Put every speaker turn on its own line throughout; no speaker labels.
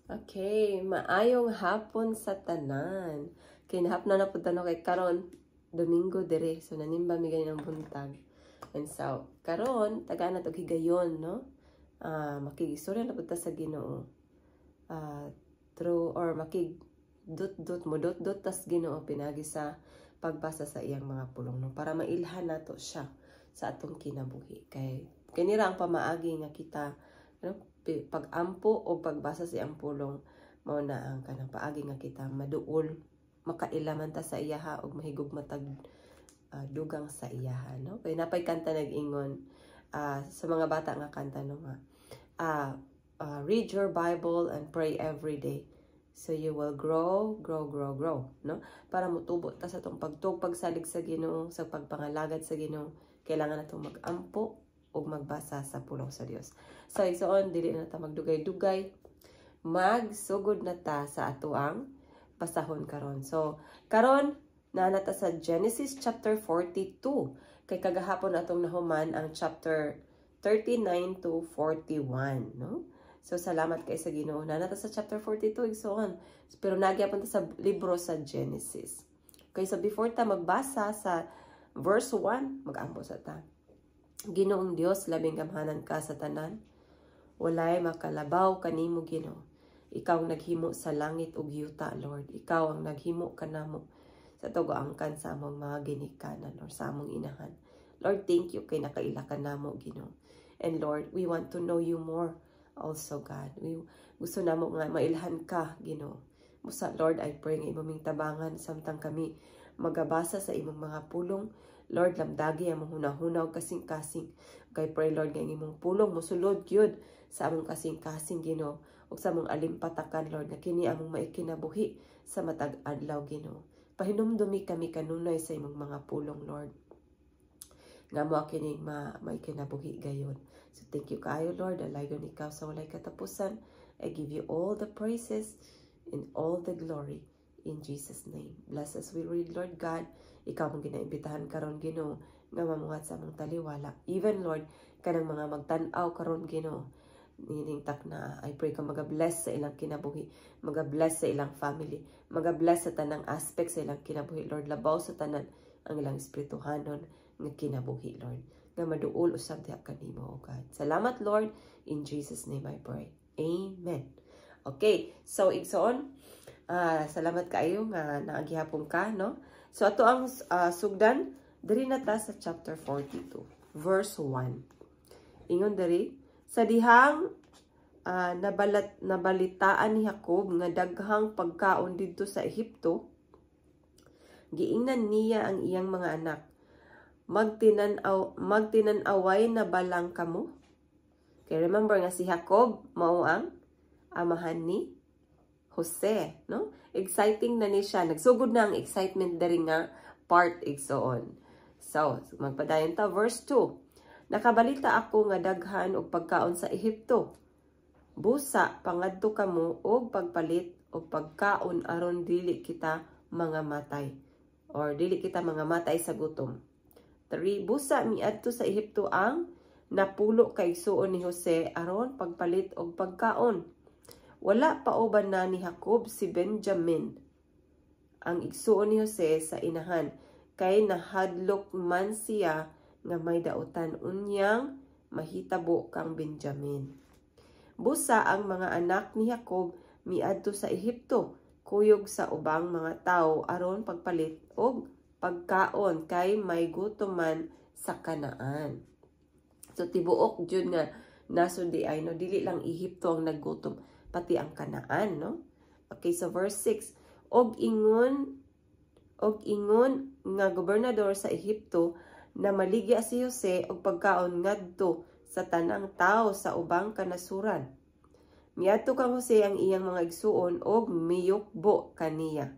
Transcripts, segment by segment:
Okay, maayong hapon sa tanan. Kay nahapna na pud ta, no, kay karon Domingo dire, so nanimba mi ganinang buntag. And so, karon tagaan na tog higayon, no? Makigistorya na pud ta sa Ginoo. Through or makig dut-dut mo dut-dut tas Ginoo pinagi sa pagbasa sa iyang mga pulong, no, para mailhan nato siya sa atong kinabuhi. Kay kanira ang pamaagi nga kita, ano, pag-ampo o pagbasa sa iyang pulong, mao na ang kanang paagi nga kita maduol, makaila man ta sa iyaha og mahigugma tag dugang sa iyaha, no? Kay napay kanta nag-ingon sa mga bata nga kanta, no, nga "Read your Bible and pray every day so you will grow, grow, grow, grow," no? Para mutubo ta sa atong pagtuo, pagsalig sa Ginoo, sa pagpangalagad sa Ginoo, kailangan natong mag-ampo ug magbasa sa pulong sa Dios. So, igsoon, dili na ta magdugay-dugay. Magsugod na ta sa atoang basahon karon. So, karon naa na ta sa Genesis chapter 42. Kay kagahapon atong nahuman ang chapter 39 to 41, no? So, salamat kay sa Ginoo. Naa na ta sa chapter 42, igsoon. Pero naa gyapon ta sa libro sa Genesis. Okay, so before ta magbasa sa verse 1, mag-ampo sa ta. Ginoong Dios, labing gamhanan ka sa tanan. Walay makalabaw kanimo, Ginoo. Ikaw ang naghimo sa langit ug yuta, Lord. Ikaw ang naghimo kanamo sa tugoangkan sa among mga ginikanan or sa among inahan. Lord, thank you kay nakaila ka namo, Ginoo. And Lord, we want to know you more also, God. We gusto namo nga mailhan ka, Ginoo. Busa, Lord, I pray nga imong tabangan samtang kami magabasa sa imong mga pulong. Lord, lamdagi ang among hunahuna ug kasing-kasing. Kay pray, Lord, nga imong pulong mosulod gyud sa among kasing-kasing, Ginoo, ug sa among alimpatakan, Lord, nga kini among maikinabuhi sa matag adlaw, Ginoo. Pahinumdumi kami kanunay sa imong mga pulong, Lord, nga mo kining maikinabuhi gayon. So thank you kaayo, Lord. Dalaygon ikaw sa walay katapusan. I give you all the praises and all the glory in Jesus' name. Bless us we read, Lord God. Ikaw mong ginaimbitahan karon, Ginoo, nga mamuhat sa among taliwala. Even, Lord, kanang mga magtan-aw karon, Ginoo, nining takna, I pray ka maga-bless sa ilang kinabuhi, maga-bless sa ilang family, maga-bless sa tanang aspect sa ilang kinabuhi, Lord, labaw sa tanan ang ilang espirituhanon nga kinabuhi, Lord. Nga maduol usab diha kanimo, O God. Salamat, Lord. In Jesus' name I pray. Amen. Okay, so igsoon, salamat kaayo nga naa gihapon ka, no? So ato ang sugdan, diri na ta sa chapter 42, verse 1. Ingon diri, sa dihang nabalitaan ni Jacob nga daghang pagkaon didto sa Ehipto, giingnan niya ang iyang mga anak, "Magtinan-away na balang kamo?" Kay remember nga si Jacob mao ang amahan ni Jose, no? Exciting na ni siya. Nagsugod na ang excitement diri nga part, igsoon. So, magpadayon ta, verse 2. "Nakabalita ako nga daghan og pagkaon sa Ehipto. Busa pangadto kamo og pagpalit og pagkaon aron dili kita mga matay or dili kita mga matay sa gutom." 3. Busa miadto sa Ehipto ang 10 ka igsuon ni Jose aron pagpalit og pagkaon. Wala pa uban na ni Jacob si Benjamin, ang igsuon ni Jose sa inahan, kay nahadlok man siya nga may dautan unyang mahitabo kang Benjamin. Busa ang mga anak ni Jacob miadto sa Ehipto kuyog sa ubang mga tawo aron pagpalit og pagkaon kay may gutom man sa Kanaan. So tibuok jud nga nasod di ay, no, dili lang Ehipto ang naggutom, pati ang Kanaan, no? Okay, so verse 6, og ingon nga gobernador sa Ehipto na maligya si Jose og pagkaon ngadto sa tanang tawo sa ubang kanasuran. Miadto kang Jose ang iyang mga igsuon og miyukbo kaniya.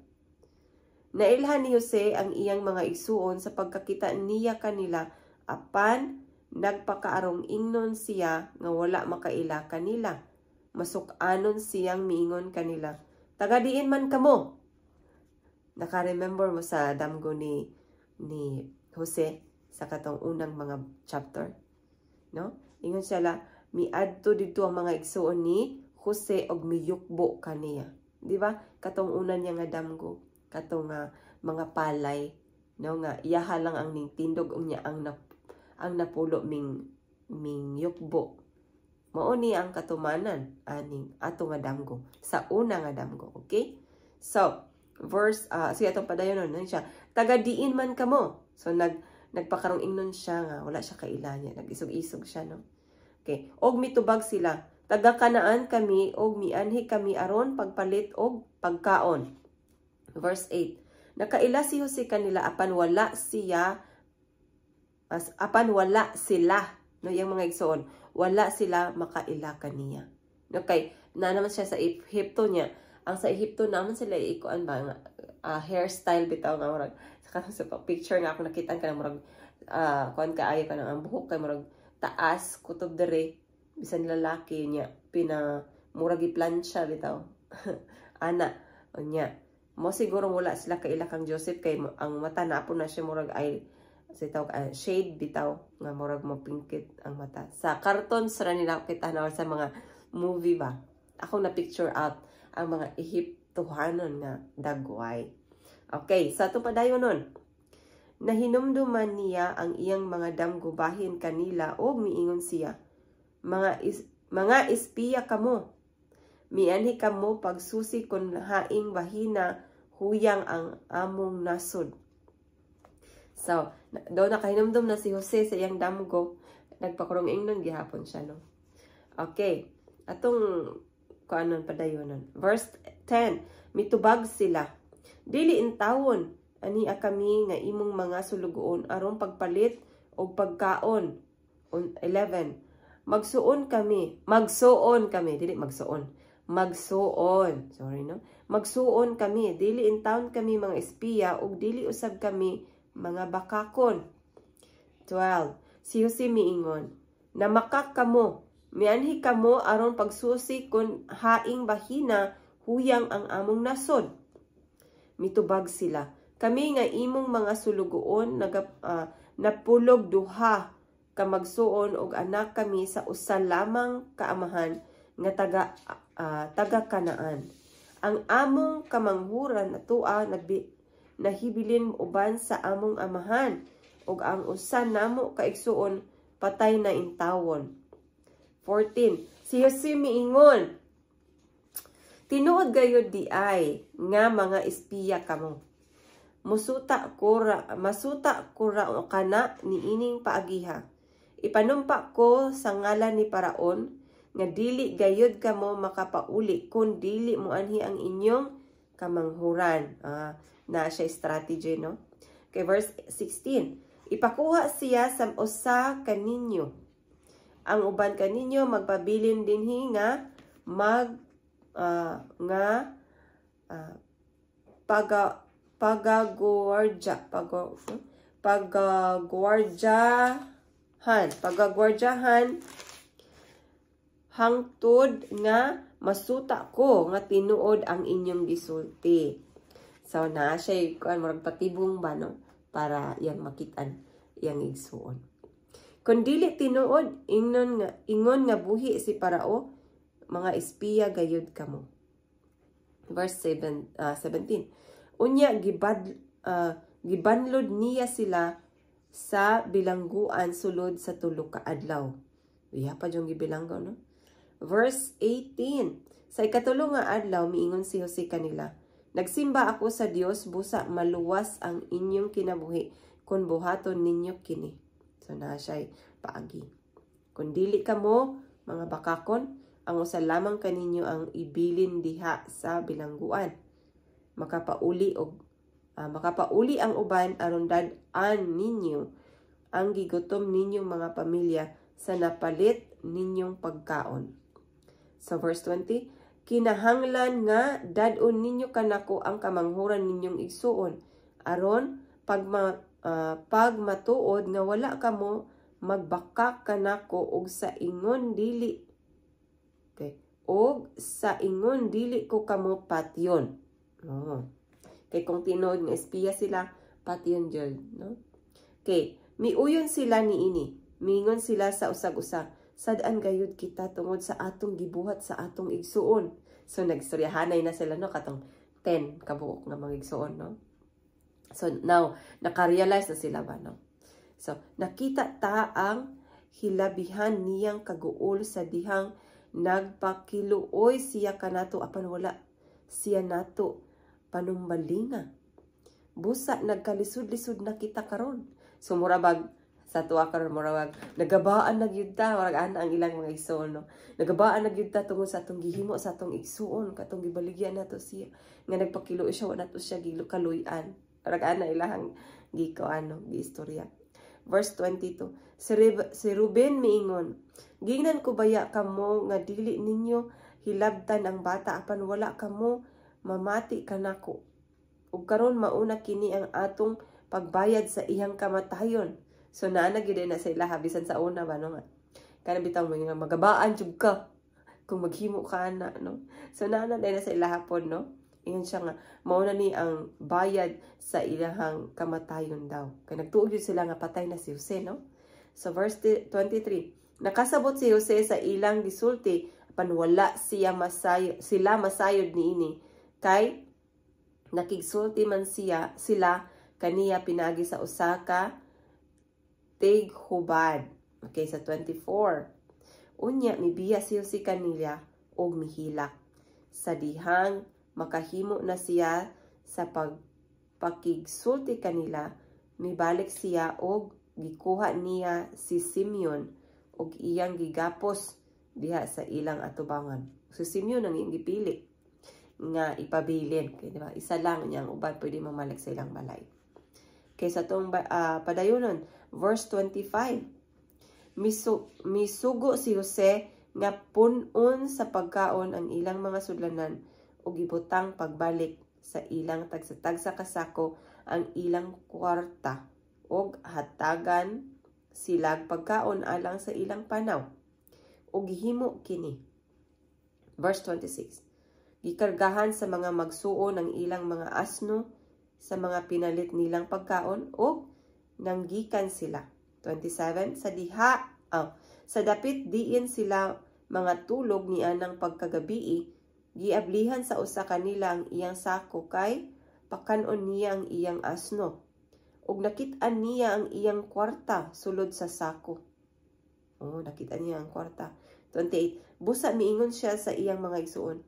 Nailhan ni Jose ang iyang mga igsuon sa pagkakita niya kanila, apan nagpakaarong ingnon siya nga wala makaila kanila. Masuk-anon siyang miingon kanila, "Taga diin man kamo?" Naka-remember mo sa damgo ni Jose sa katong unang mga chapter, no? Ingon siya la, miadto didto ang mga igsuon ni Jose og miyukbo kaniya. Di ba? Katong una niya nga damgo, katong mga palay, no, nga iyaha lang ang ningtindog, unya ang napulo ming ming yukbo. Mao ni ang katumanan aning ato nga damgo, sa una nga damgo, okay? So, verse sige, atong padayon nun siya. "Taga diin man kamo?" So nagpakarong ingnon siya nga wala siya kaila niya, nag-isog-isog siya, no. Okay. Og mitubag sila, "Taga Kanaan kami og mianhi kami aron pagpalit og pagkaon." Verse 8. Nakaila si Jose kanila apan wala sila, no, yung mga igsoon, wala sila makaila kaniya. Okay, na naman siya sa Ehipto niya. Ang sa Ehipto naman sila ikuan ba nga hairstyle bitaw nga murag sa picture nga ako nakita ka murag kuan kaayo ka ang buhok kay murag taas kutob dere bisan lalaki niya, pina murag giplansya bitaw ana. Unya mo siguro wala sila kaila kang Joseph kay ang mata na po na siya murag ay sa tawag shade bitaw nga murag mo pingkit ang mata. Sa cartoons ra nila kita na sa mga movie ba, ako na picture out ang mga Ehiptohanon nga dagway. Okay, sa ato padayon nun. Nahinumduman niya ang iyang mga damgo bahin kanila og miingon siya, "Mga espiya kamo. Mianhi kamo pagsusi kon haing bahina huyang ang among nasod." So, daw nakahinumdum na si Jose sa iyang damgo, nagpakurong ingnon gihapon siya, no. Okay. Atong kuanon padayonon. Verse 10, mitubag sila, "Dili intawon, ani kami nga imong mga sulugoon aron pagpalit og pagkaon." 11. Magsuon kami, magsuon kami, dili magsuon. Magsuon, sorry, no. "Magsuon kami, dili intawon kami mga espiya ug dili usab kami mga bakakon." 12. Si Jose miingon, "Namakak kamo, mianhi kamo aron pagsusi kung haing bahina huyang ang among nasod." Mitubag sila, "Kami nga imong mga sulugoon napulog duha ka magsuon og anak kami sa usa lamang kaamahan nga taga Kanaan. Ang among kamanghuran atua nahibilin uban sa among amahan ug ang usa namo ka igsuon patay na intawon." 14. Si Jose miingon, "Tinuod gayud di ay nga mga espiya kamo. Masuta ko ra kana niining paagiha. Ipanumpa ko sa ngalan ni Paraon nga dili gayud kamo makapauli kun dili moanhi ang inyong kamanghuran." Na siya strategy, no? Okay, verse 16. "Ipakuha siya sa usa kaninyo. Ang uban kaninyo magpabilin dinhi nga mag nga paga pagaguardya paga pagaguardyahan pagaguardyahan hangtod nga masuta ko nga tinuod ang inyong gisulti." So na siya kuan, murag patibong ba, no, para iyang makitaan iyang igsuon. "Kung dili tinuod, ingon nga buhi si Parao, mga espiya gayud kamo." Verse 7, 17. Unya gibanlod niya sila sa bilangguan sulod sa 3 ka adlaw. Iya pa yung gibilanggo, no? Verse 18. Sa ikatulo nga adlaw, miingon si Jose kanila, "Nagsimba ako sa Dios busa maluwas ang inyong kinabuhi kung buhaton ninyo kini." So na siya paagi. "Kung dili kamo mga bakakon, ang usa lamang kaninyo ang ibilin diha sa bilangguan. Makapauli ang uban aron dad-an ninyo ang gigutom ninyong mga pamilya sa napalit ninyong pagkaon." Sa verse 20, "Kinahanglan nga dad-on ninyo kanako ang kamanghuran ninyong igsuon aron pagmatuod nga wala kamo magbakak kanako og sa ingon dili, okay, og sa ingon dili ko kamo patyon." Oh. Kay kung tinuod nga espiya sila, patyon jud, no? Okay, miuyon sila niini. Mingon sila sa usag-usa, Sad-an gayud kita tungod sa atong gibuhat sa atong igsuon." So nagstoryahanay na sila, no, katong 10 kabuok nga mga igsuon, no. So now naka-realize na sila ba, no. So nakita ta ang hilabihan niyang kaguol sa dihang nagpakiluoy siya kanato, apan wala siya nato panumbalinga. Busa nagkalisod-lisod na kita karon. So mura bag sa tuwa karon, mura bag nagabaan na gyud ta, murag ana ang ilang mga igsuon, no. Nagabaan na gyud ta tungod sa atong gihimo sa atong igsuon, katong gibaligya nato siya nga nagpakiluoy siya, wa nato siya gikaluy-an. Murag ana ilahang giko ano, giistorya. Verse 22. Si Ruben miingon, "Gingnan ko baya kamo nga dili ninyo hilabtan ang bata, apan wala kamo mamati kanako. Ug karon mauna kini ang atong pagbayad sa iyang kamatayon." So naa na gyud na sa ilaha bisan sa una ba, no, nga kana bitaw mo nga magabaan jud ka kung maghimo ka na, no. So naa na na sa ilaha pod, no. Ingon siya nga mauna ni ang bayad sa ilahang kamatayon daw. Kay nagtuo gyud sila nga patay na si Jose, no. So verse 23. Nakasabot si Jose sa ilang gisulti, apan wala siya sila masayod niini kay nakigsulti man siya sila kaniya pinagi sa usa ka tighubad. Okay, sa 24. Unya mibiya si Jose kanila og mihilak. Sa dihang makahimo na siya sa pagpakigsulti kanila, mibalik siya og gikuha niya si Simeon og iyang gigapos diha sa ilang atubangan. So Simeon ang iyang gipili nga ipabilin. Kay di ba? Isa lang niyang uban pwede mamalik sa ilang balay. Kay sa tong padayonon, verse 25. Misugo si Jose nga pun-on sa pagkaon ang ilang mga sudlanan ug gibutang pagbalik sa ilang tagsa-tagsa ka sako ang ilang kwarta ug hatagan silag pagkaon alang sa ilang panaw. Ug gihimo kini. Verse 26. Gikargahan sa mga magsuon ang ilang mga asno sa mga pinalit nilang pagkaon ug nanggikan sila. 27. Sa diha, oh, sa dapit diin sila mga tulog nianang pagkagabii, giablihan sa usa kanila ang iyang sako kay pakanon niya ang iyang asno. Ug nakit-an niya ang iyang kwarta sulod sa sako. Oh, nakita niya ang kwarta. 28. Busa miingon siya sa iyang mga igsuon,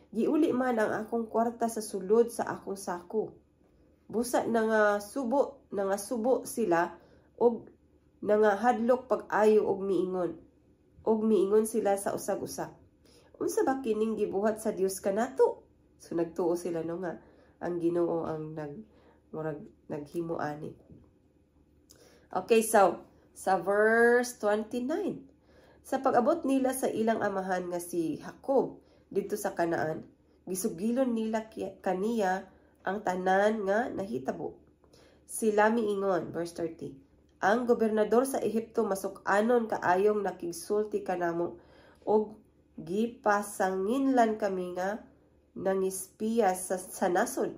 "Giuli man ang akong kwarta sa sulod sa akong sako." Busa nangasubo sila og nangahadlok pag-ayo og miingon sila sa usag-usa, "Unsa ba kining gibuhat sa Dios kanato?" So nagtuo sila, no, nga ang Ginoo ang murag naghimo ani. Okay, so sa verse 29. Sa pag-abot nila sa ilang amahan nga si Jacob didto sa Kanaan, gisugilon nila kaniya ang tanan nga nahitabo. Sila miingon, verse 30, "Ang gobernador sa Ehipto masuk-anon kaayong nakigsulti kanamo og gipasanginlan kami nga nangispiya sa nasod.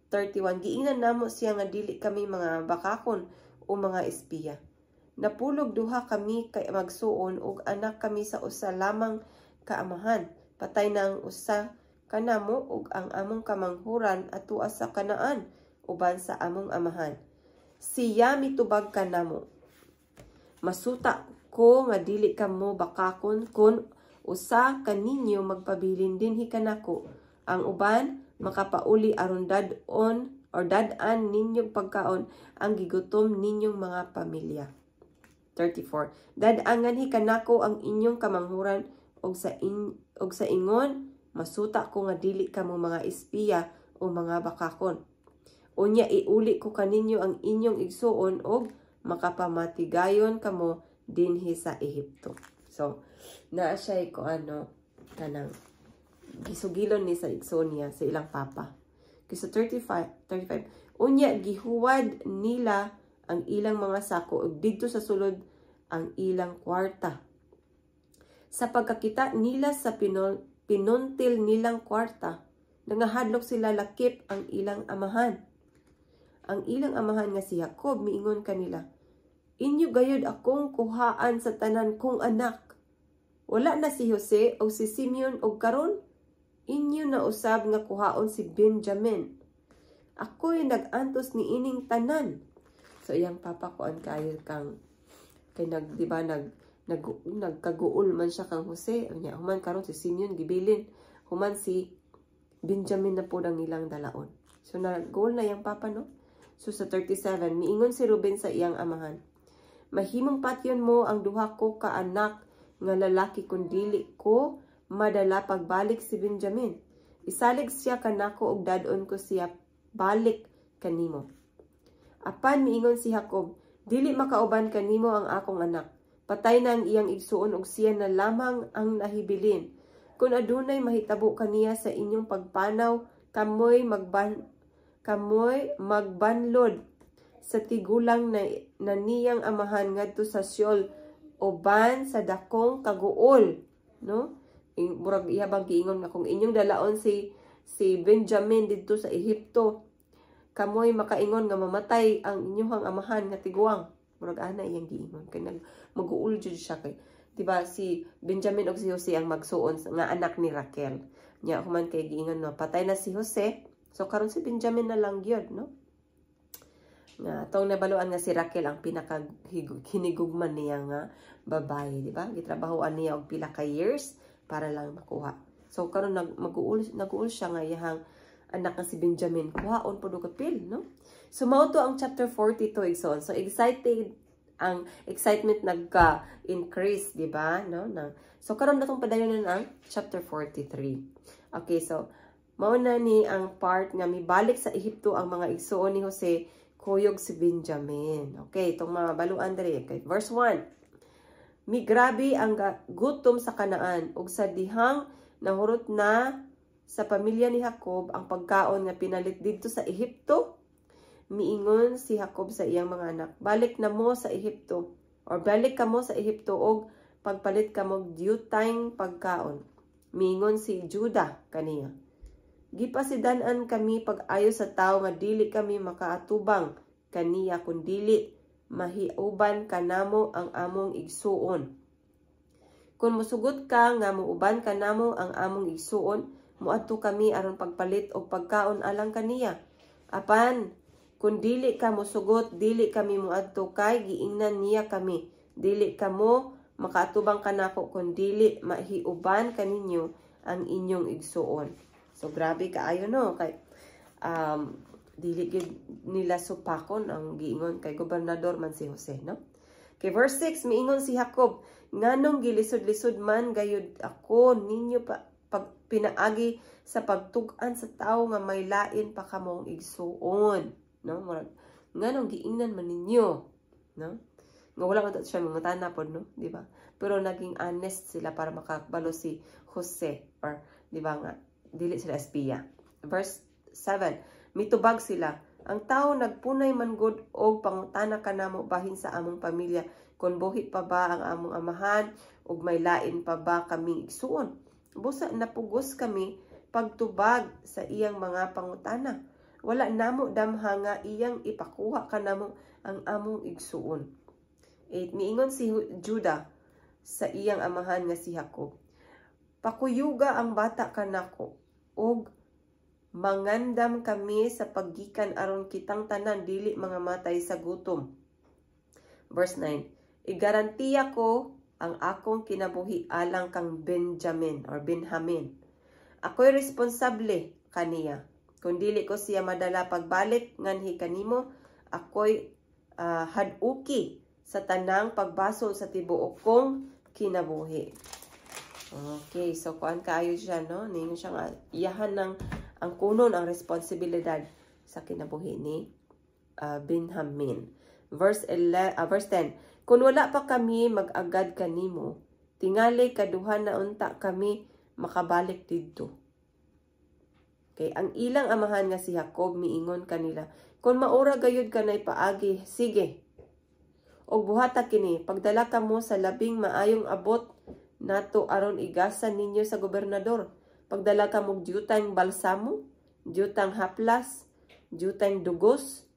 31. Giingnan namo siya nga dili kami mga bakakon o mga espiya. Napulog duha kami kay magsuon ug anak kami sa usa lamang ka amahan. Patay na ang usa kanamo ug ang among kamanghuran atua sa Kanaan uban sa among amahan. Siya mitubag kanamo, 'Masuta ko nga dili kamo bakakon kun usa kaninyo magpabilin dinhi kanako. Ang uban makapauli aron dad-on or dad-an ninyong pagkaon ang gigutom ninyong mga pamilya.' 34. Dad-a nganhi kanako ang inyong kamanghuran og sa ingon masuta ko nga dili kamo mga espiya o mga bakakon. Unya iuli ko kaninyo ang inyong igsuon og makapamatigayon kamo dinhi sa Ehipto." So, naa siya ko ano, kanang gisugilon ni sa igsoon niya sa ilang papa. Kay sa 35, 35, unya gihuwad nila ang ilang mga sako ug didto sa sulod ang ilang kwarta. Sa pagkakita nila sa pinuntil nilang kwarta, nangahadlok sila lakip ang ilang amahan. Ang ilang amahan nga si Jacob miingon kanila, "Inyo gayud akong kuhaan sa tanan kong anak." Wala na si Jose o si Simeon og karon inyo na usab nga kuhaon si Benjamin. Ako'y nag-antos ni ining tanan. So iyang papa, kuan kayo kang kay nag, di ba, nag nag nagkaguol man siya kang Jose. Unya human karon si Simeon gibilin, human si Benjamin na po ang ilang dalaon. So nag-goal na iyang papa, no? So sa 37, miingon si Ruben sa iyang amahan, "Mahimong patyon mo ang duha ko ka anak nga lalaki kun dili ko madala pagbalik si Benjamin. Isalig siya kanako ug dad-on ko siya balik kanimo." Apan miingon si Jacob, "Dili makauban kanimo ang akong anak. Patay na ang iyang igsuon ug siya na lamang ang nahibilin. Kung adunay mahitabo kaniya sa inyong pagpanaw, kamoy magbanlod sa tigulang na niyang amahan ngadto sa Sheol uban sa dakong kaguol," no? Murag iya bang giingon nga kung inyong dalaon si Benjamin didto sa Ehipto, kamoy makaingon nga mamatay ang inyong amahan nga tiguang. Murag ana iyang giingon kay nag maguol jud siya kay, di ba, si Benjamin ug si Jose ang magsuon nga anak ni Raquel. Nya human kay giingon no, patay na si Jose, so karon si Benjamin na lang gyud, no? Nga atong nabaluan nga si Raquel ang pinaka hinigugman niya nga babae, di ba? Gitrabahoan niya og pila ka years para lang makuha. So karon nag maguul naguul siya nga iyang anak nga si Benjamin kuhaon pud og apil, no? So mao to ang chapter 42, igsoon. So excited ang excitement, nagka-increase, di ba? No? Na, so karon natong padayon ang chapter 43. Okay, so mao na ni ang part nga mibalik sa Ehipto ang mga igsuon ni Jose kuyog si Benjamin. Okay, itong mga baluan diri. Okay, verse 1. Migrabe ang gutom sa Kanaan ug sa dihang nahurot na sa pamilya ni Jacob ang pagkaon nga pinalit didto sa Ehipto, miingon si Jacob sa iyang mga anak, "Balik na mo sa Ehipto or balik kamo sa Ehipto og pagpalit kamo diutay pagkaon." Miingon si Judah kaniya, "Gipasidan-an kami pag-ayo sa tawo nga dili kami makaatubang kaniya kun dili mahiuban kanamo ang among igsuon. Kung musugot ka nga muuban kanamo ang among igsuon, muadto kami aron pagpalit og pagkaon alang kaniya. Apan kung dili ka musugot, dili kami muadto kay giingnan niya kami, 'Dili kamo makaatubang kanako kung dili mahiuban kaninyo ang inyong igsuon.'" So grabe kaayo, no, kay dili gid nila supakon ang giingon kay gobernador man si Jose, no? Kay verse 6, miingon si Jacob, "Nganong gilisod-lisod man gayud ako ninyo pa pag pinaagi sa pagtug-an sa tawo nga may lain pa kamong igsuon?" No? Murag nganong giingnan man ninyo, no? Nga wala man siya mangutana pod, no, di ba? Pero naging honest sila para makabalo si Jose or, di ba, nga dili sila espiya. Verse 7, mitubag sila, "Ang tao nagpunay man gud og pangutana kanamo bahin sa among pamilya, kung buhi pa ba ang among amahan ug may lain pa ba kaming igsuon. Busa napugos kami pagtubag sa iyang mga pangutana. Wala namo damha nga iyang ipakuha kanamo ang among igsuon." 8. Miingon si Judah sa iyang amahan nga si Jacob, "Pakuyuga ang bata kanako ug mangandam kami sa paggikan aron kitang tanan dili mga matay sa gutom." Verse 9. "Igarantiya ko ang akong kinabuhi alang kang Benjamin or Benjamin. Ako'y responsable kaniya. Kung dili ko siya madala pagbalik nganhi kanimo, ako'y haduki sa tanang pagbasol sa tibuok kong kinabuhi." Okay, so kuan kaayo siya, no? Ningon siya nga iyahan ng ang kunon ang responsibilidad sa kinabuhi ni Benjamin. Verse 11, verse 10. "Kung wala pa kami mag-agad kanimo, tingali kaduha na unta kami makabalik didto." Kay ang ilang amahan nga si Jacob miingon kanila, "Kung maura gayud kanay paagi, sige. Og buhata kini, pagdala kamo sa labing maayong abot nato aron igasa ninyo sa gobernador. Pagdala kamo og diutang balsamo, diutang haplas, diutang dugos,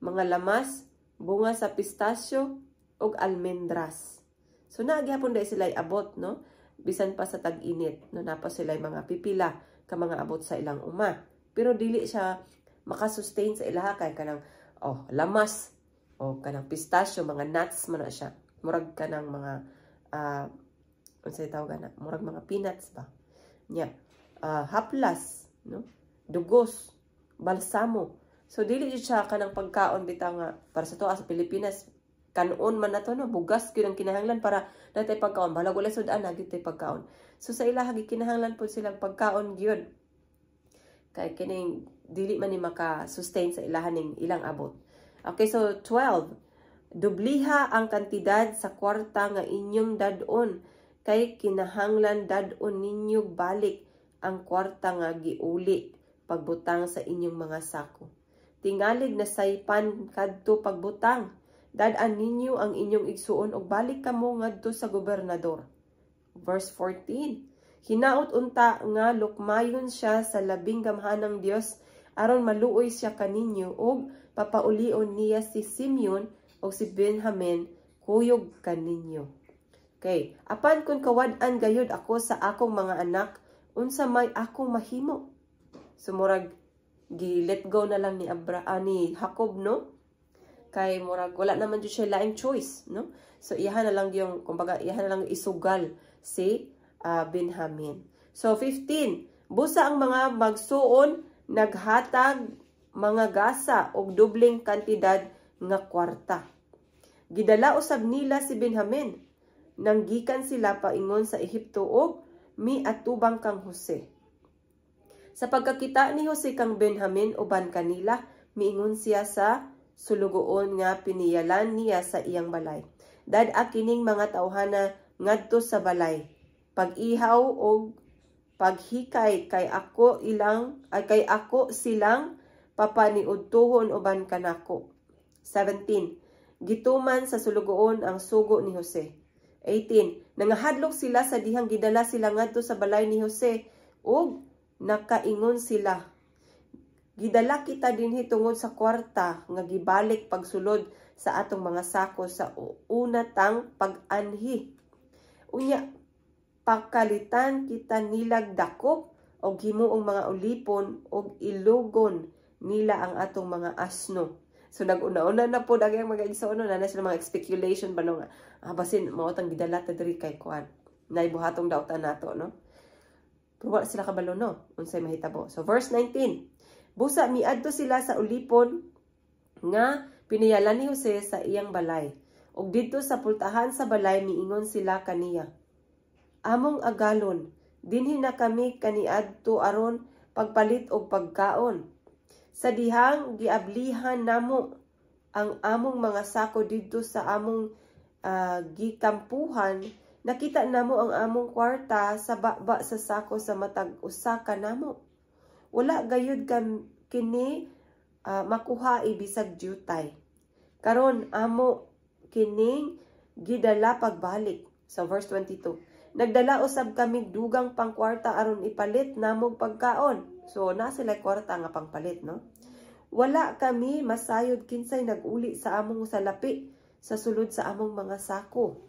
mga lamas, bunga sa pistasyo ug almendras." So naa gihapon dai sila abot, no? Bisan pa sa tag-init, no, napa sila mga pipila ka mga abot sa ilang uma. Pero dili siya makasustain sa ilaha kay kanang, oh, lamas o kanang pistachio, mga nuts man na siya. Murag kanang mga unsay tawag ana, murag mga peanuts ba. Nya, haplas, no? Dugos, balsamo. So dili jud siya kanang pagkaon bitaw nga para sa to sa Pilipinas, kanon man na to, no, bugas gyud ang kinahanglan para natay pagkaon, bahalag wala sud-an, gyud tay pagkaon. So sa ilaha, gikinahanglan pud silang pagkaon gyud kay kining dili man ni maka-sustain sa ilaha ning ilang abot. Okay, so 12. Dubliha ang kantidad sa kwarta nga inyong dad-on kay kinahanglan dad-on ninyo balik ang kwarta nga giuli pagbutang sa inyong mga sako. Tingalig nasaypan kadto pagbutang. Dad-an ninyo ang inyong igsuon og balik kamo ngadto sa gobernador. Verse 14. Hinaot unta nga lukmayon siya sa Labing Gamhanang Dios aron maluoy siya kaninyo ug papaulion niya si Simeon ug si Benjamin kuyog kaninyo. Okay, apan kung kawad-an gayud ako sa akong mga anak, unsa may akong mahimo? So murag gi let go na lang ni Abra ni Jacob, no? Kay murag wala naman jud siya laing choice, no? So iyahan na lang yung, kumbaga, iyahan na lang isugal si Benjamin. So 15, busa ang mga magsuon naghatag mga gasa og dobleng kantidad nga kwarta. Gidala usab nila si Benjamin. Nang gikan sila paingon sa Ehipto og miatubang kang Jose. Sa pagkakita ni Jose kang Benjamin uban kanila, miingon siya sa sulugoon nga piniyalan niya sa iyang balay: "Dad-a kining mga tawhana ngadto sa balay. Pag-ihaw og paghikay kay ako ilang ay kay ako silang papaniudtuhon uban kanako." 17. Gituman sa sulugoon ang sugo ni Jose. 18. Nangahadlok sila sa dihang gidala sila ngadto sa balay ni Jose ug nakaingon sila: "Gidala kita dinhi tungod sa kwarta nga gibalik pagsulod sa atong mga sako sa una tang pag-anhi. Unya pakalitan kita nilag dakop og himuong mga ulipon og ilugon nila ang atong mga asno." So nag-una-una na po ang mga igsoon, no, na sila mga speculation ba, no, nga basin mao tang gidala ta diri kay kuan, naibuhatong dautan nato, no? Pero wala sila kabalo, no, unsay mahitabo. So verse 19. Busa miadto sila sa ulipon nga piniyalan ni Jose sa iyang balay. Ug didto sa pultahan sa balay miingon sila kaniya: "Among agalon, dinhi na kami kaniadto aron pagpalit og pagkaon. Sa dihang giablihan namo ang among mga sako didto sa among gikampuhan, nakita namo ang among kwarta sa baba sa sako sa matag usa ka namo. Wala gayud kini makuha bisag jutay. Karon amo kining gidala pagbalik." Sa verse 22. "Nagdala usab kami dugang pangkwarta aron ipalit namog pagkaon." So na sila kwarta nga pangpalit, no? "Wala kami masayod kinsay naguli sa among salapi sa sulod sa among mga sako."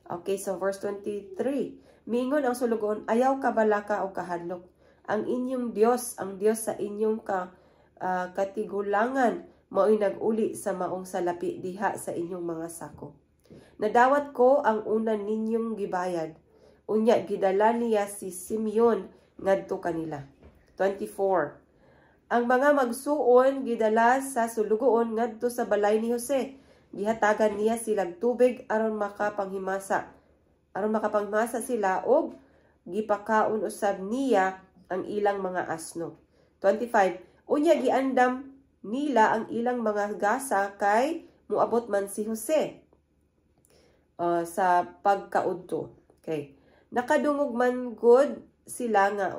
Okay, so verse 23. Miingon ang sulugoon: "Ayaw kabalaka o kahadlok. Ang inyong Dios, ang Dios sa inyong katigulangan, mao'y nag-uli sa maong salapi diha sa inyong mga sako. Nadawat ko ang una ninyong gibayad." Unya gidala niya si Simeon ngadto kanila. 24. Ang mga magsuon gidala sa sulugoon ngadto sa balay ni Jose. Gihatagan niya silang tubig aron makapanghimasa. Aron makapanghimasa sila og gipakaon usab niya ang ilang mga asno. 25. Unya giandam nila ang ilang mga gasa kay muabot man si Jose sa pagkaudto. Okay. Nakadungog man gud sila nga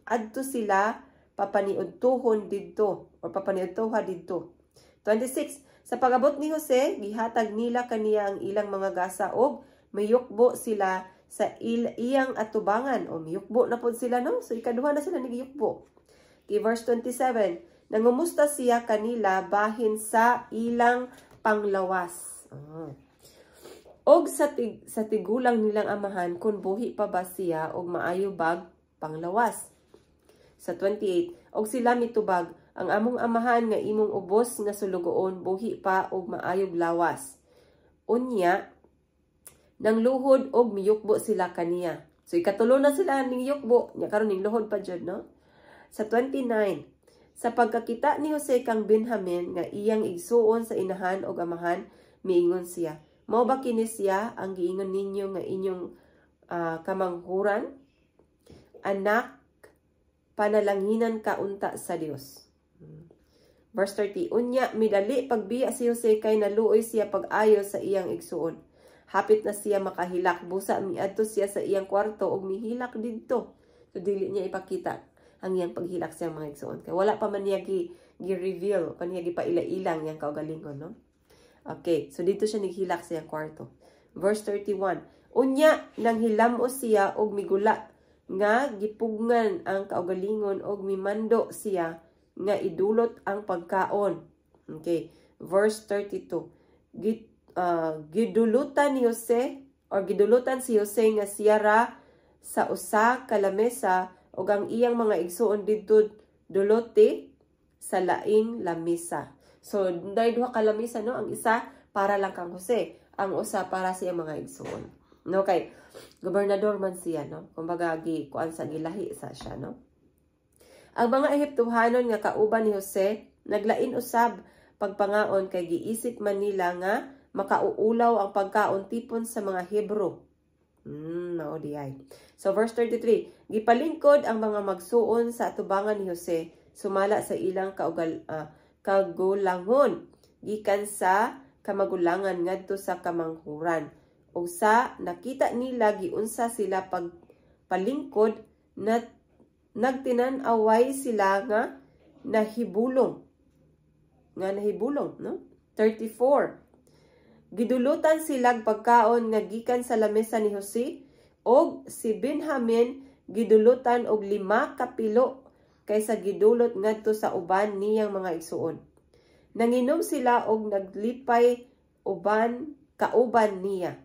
adto sila papaniudtuhon didto or papaniudtuha didto. 26. Sa pag-abot ni Jose, gihatag nila kaniya ang ilang mga gasa og miyukbo sila sa iyang atubangan o miyukbo na pod sila, no? So ikaduha na sila nagiyukbo. Okay, verse 27. Nangumusta siya kanila bahin sa ilang panglawas. Oh. Og sa tigulang nilang amahan kung buhi pa ba siya og maayo bag panglawas. Sa 28, og sila mitubag, "Ang among amahan nga imong ubos nga sulugoon buhi pa og maayog lawas." Unya nang luhod og miyukbo sila kaniya. So ikatulo na sila ning yukbo, nya karon ning luhod pa jud, no? Sa 29, sa pagkakita ni Jose kang Benjamin nga iyang igsuon sa inahan og amahan, miingon siya, "Mao ba kini siya ang giingon ninyo nga inyong kamanghuran? Anak, panalanginan ka unta sa Dios." Verse 30, unya midali pagbiya si Jose kay naluoy siya pag-ayo sa iyang igsuon. Hapit na siya makahilak, busa miadto siya sa iyang kwarto ug mihilak didto. So dili niya ipakita ang iyang paghilak sa mga igsuon. Kay wala pa man niya gi-reveal, pa niya gipaila-ilang iyang kaugalingon, no? Okay, so dito siya naghilak sa iyang kwarto. Verse 31, unya nang hilamos siya og migula nga gipugngan ang kaugalingon og mimando siya nga idulot ang pagkaon. Okay, verse 32. Gidulutan ni Jose or gidulutan si Jose nga siya ra sa usa ka lamesa ug ang iyang mga igsuon didto duloti sa laing lamesa. So, dahil duha ka lamesa, no? Ang isa para lang kang Jose, ang usa para sa iyang mga igsuon. No, kay gobernador man siya, no? Kumbaga gi kuan sa gilahi sa siya, no? Ang mga Ehiptohanon nga kauban ni Jose naglain usab pagpangaon kay giisip man nila nga makauulaw ang pagkaon tipon sa mga Hebro. Mao diay. So verse 33, gipalingkod ang mga magsuon sa atubangan ni Jose sumala sa ilang kagulangon gikan sa kamagulangan ngadto sa kamanghuran. Ug sa nakita nila giunsa sila pagpalingkod na nagtinan-away sila nga nahibulong. Nga nahibulong, no? 34. Gidulutan sila pagkaon nga gikan sa lamesa ni Jose og si Benjamin gidulutan og 5 ka pilo kaysa gidulot ngadto sa uban niyang mga igsuon. Nanginom sila og naglipay uban kauban niya.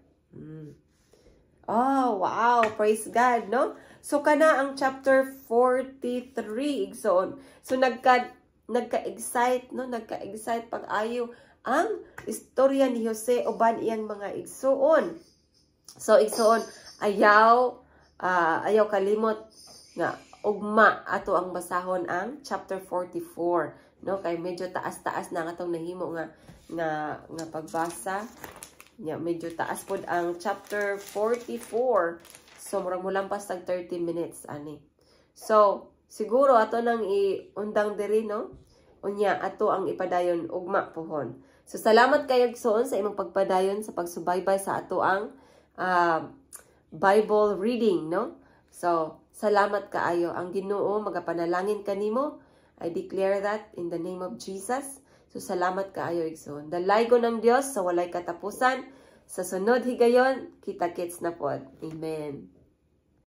Oh, wow, praise God, no? So kana ang chapter 43, igsoon. So nagka-excite, no? Nagka-excite pag-ayo ang istorya ni Jose uban iyang mga igsuon. So igsuon, ayaw kalimot nga ugma ato ang basahon ang chapter 44, no? Kay medyo taas-taas na atong nahimo nga nga nga pagbasa. Nya medyo taas pod ang chapter 44. So murag molampas tag 30 minutes ani. So siguro ato nang iundang diri, no? Unya ato ang ipadayon ugma pohon. So salamat kayo, igsoon, sa imong pagpadayon sa pagsubaybay sa ato ang Bible reading, no? So salamat kaayo. Ang Ginoo magapanalangin kanimo. I declare that in the name of Jesus. So salamat kaayo, igsoon. Dalaygon ang Dios sa walay katapusan. Sa sunod higayon, kita-kits na pod. Amen.